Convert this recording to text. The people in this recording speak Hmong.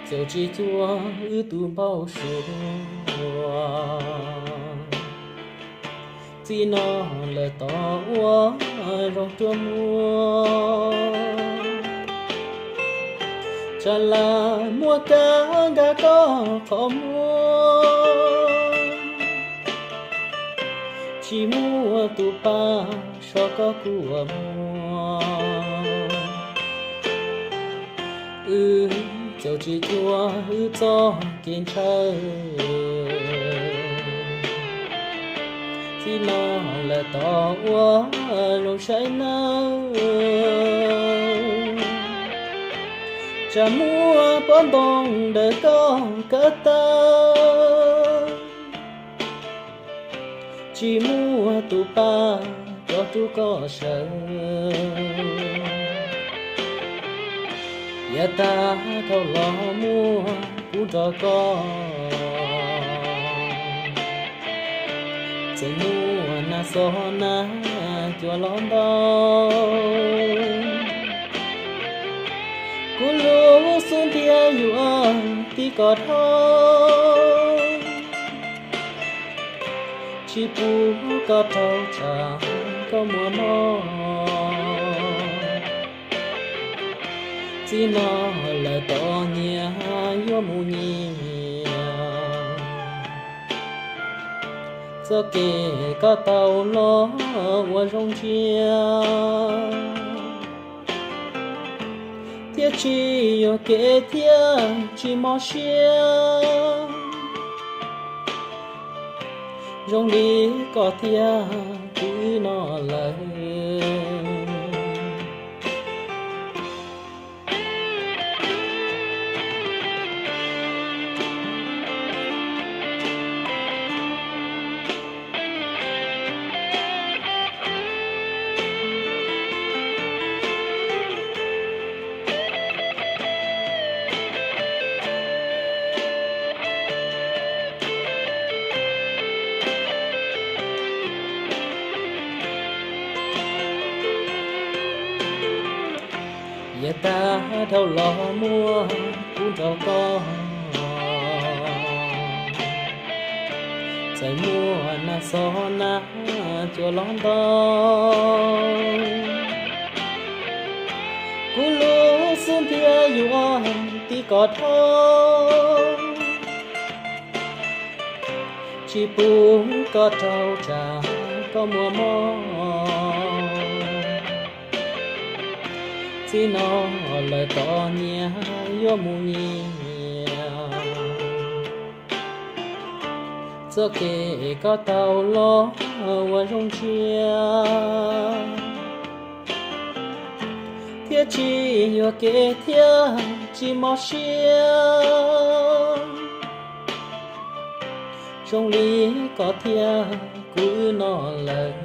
Txaus tsis cuag wb tus npau suav, txij no lawm tos ua zoo ruaj muag. Tsam lam muaj kab nkag koj qhov muag, tsis muaj tus pa so koj kua muag. Wb txaus tsis cuag wb txoj kev ntshaw, txij no lawm tos ua zoo saib nawb. Tsam muaj pob ntoo daws koj kab taw, tsis muaj tus pa rov rub koj sawv. Yav tag dhau los muaj kuv nrog koj, txawm muaj nag xob nag cua los ntau, kuv lub xub ntiag yuav tiv kom dhau, tsis pub koj raug tsam koj muaj mob. Txij no lawm tos nyias yuav mus nyias, txoj kev koj tau los ua zoo ntsia, thiab tsis yuam kev thiab tsis mob siab, zoo li koj thiab kuv wb no lawm. Yav tag dhau los muaj kuv nrog koj, txawm muaj nag xob nag cua los ntau, kuv lub xub ntiag yuav tiv kom dhau, tsis pub koj raug tsam koj muaj mob. Txij no lawm tos nyias yuav mus nyias, txoj kev koj tau los ua zoo ntsia, thiab tsis yuam kev thiab tsis mob siab, zoo li koj thiab kuv wb no lawm.